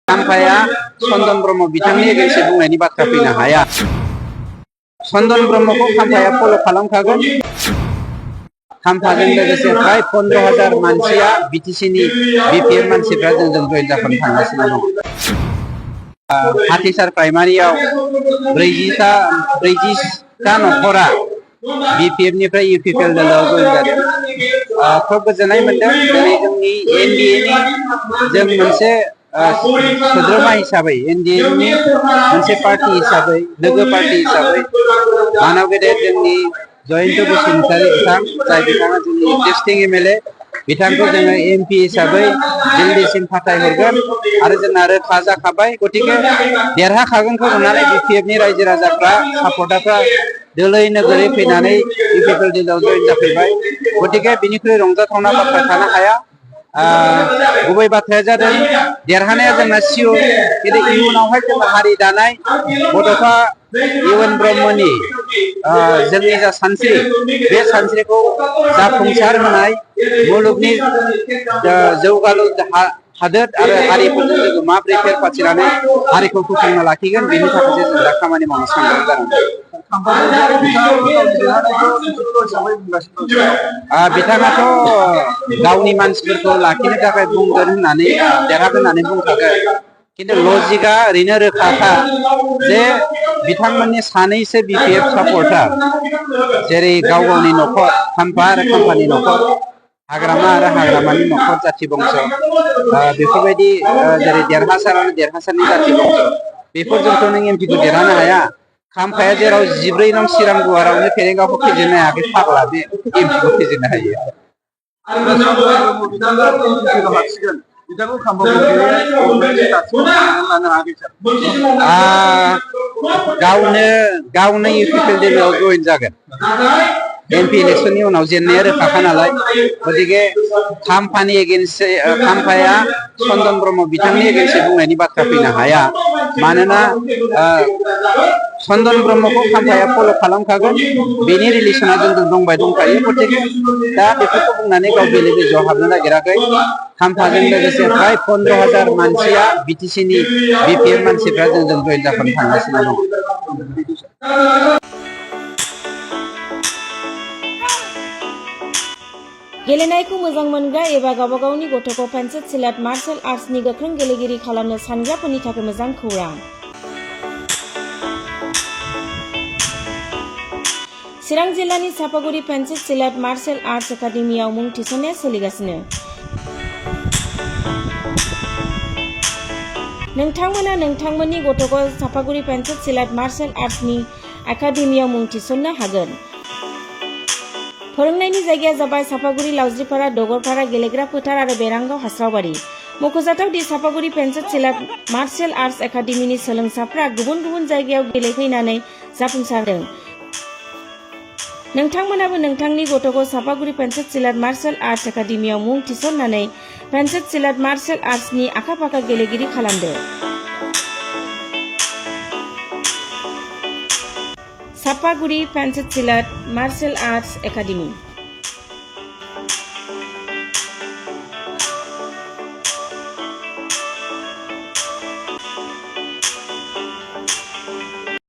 खाम्फाया चन्दन ब्रह्म बिथांनि एगेन्सै बुंनायनि बाथ्रा फैनो हाया। चन्दन ब्रह्मखौ खाम्फाया फल' खालामखागोन। खाम्फाजों लोगोसे फ्राय 15,000 मानसिया बिटिसिनि बिपिएफ मानसिफ्रा जोंजों जइन जाफानो थांगासिनो दं। हाथिसार प्राइमारियाव 40टा नखरा बिपिएफनिफ्राय इउपिपिएल दलाव जइन जादों। खोब गोजोननाय मोनदों। दिनै जोंनि एनडिएनि जों मोनसे सोद्रोमा हिसाबै एनडिएनि मोनसे पार्टी हिसाबै लोगो पार्टी हिसाबै मानव गेदेर जोंनि जयन्त बसुमतारी बिथां जाय बिथाङा जोंनि एक्जिस्टिं एमएलए बिथांखौ जोङो एमपि हिसाबै दिल्लीसिम फाथायहरगोन आरो जोंना रोखा जाखाबाय। गतिके देरहाखागोनखौ नुनानै बिपिएफनि रायजो राजाफ्रा सापर्टारफ्रा दोलै नोगोरै फैनानै इउपिपिएल दलाव जइन जाफैबाय। गतिके बिनिख्रुइ रंजाथावना बाथ्रा थानो हाया। गुबै बाथ्राया जादों देरहानाया जोंना सियर, खिन्थु इयुनावहाय जोंना हारि दानाय बड'फा इउएन ब्रह्मनि जोंनि जा सानस्रि बे सानस्रिखौ जाफुंसार होनाय मुलुगनि जौगालु हादोर आरो हारिफोरजों जोङो माबोरै फेर फाथिनानै हारिखौ फोथांना लाखिगोन बेनि थाखायसो जों दा खामानि मावनो सांग्रां जानांगौ। बिथाङाथ' गावनि मानसिफोरखौ लाखिनो थाखाय बुंगोन होननानै देरहागोन होननानै बुंखागोन। खिन्थु लजिकआ ओरैनो रोखाखा जे बिथांमोननि सानैसो बिपिएफ सापर्टार जेरै गाव गावनि न'खर खाम्फा आरो खाम्फानि न'खर, हाग्रामा आरो हाग्रामानि न'खर जाथि बंस बेफोरबायदि जेरै देरहासार आरो देरहासारनि जाथि बंस बेफोरजोंथ' नों एमपिखौ देरहानो हाया। खाम्फाया जेराव 14 नं चिरां गुवारावनो फेरेंगावखौ फेजेननो हायाखै फाग्ला बे एमपिखौ फेजेननो हायो। गावनो इउपिपिएल दलाव जइन जागोन। एमपि इलेक्शननि उनाव जेननाया रोखाखा नालाय। गतिके खाम्फानि एगेन्सै खाम्फाया चन्दन ब्रह्म बिथांनि एगेन्सै बुंनायनि बाथ्रा फैनो हाया। मानोना चन्दन ब्रह्मखौ खाम्फाया फल' खालामखागोन। बेनि रिलेसना जोंजों दंखायो। गतिके दा बेफोरखौ बुंनानै गाव बेले बेजेआव हाबनो नागिराखै। खाम्फाजों लोगोसे फ्राय 15,000 मानसिया बिटिसिनि बिपिएफ मानसिफ्रा जोंजों जइन जाफानो थांगासिनो दं। गेलेनायखौ मोजां मोनग्रा एबा गावबा गावनि गथ'खौ पेन्सिल सिलेट मार्शेल आर्ट्सनि गोख्रों गेलेगिरि खालामनो सानग्राफोरनि थाखाय मोजां खौरां। चिरां जिल्लानि चापागुरि पेन्सिल सिलेट मार्शेल आर्ट्स एकाडेमियाव मुं थिसननाया सोलिगासिनो। नोंथांमोना नोंथांमोननि गथ'खौ चापागुरि पेन्सिल सिलेट मार्शेल आर्ट्सनि एकाडेमियाव मुं थिसननो हागोन। फोरोंनायनि जायगाया जाबाय चापागुरि लावज्रिपारा दगरपारा गेलेग्रा फोथार आरो बेरांगाव हास्रावबारि। मख'जाथाव the Chapaguri pencil slate martial arts एकाडेमिनि सोलोंसाफ्रा गुबुन गुबुन जायगायाव गेलेहैनानै जाफुंसारदों। नोंथांमोनाबो नोंथांनि गथ'खौ Chapaguri pencil slate martial arts एकाडेमियाव मुं थिसननानै पेन्सिल सिलेट मार्शेल आर्ट्सनि आखा-फाखा गेलेगिरि खालामदो। Chapaguri pencil slate martial arts academy.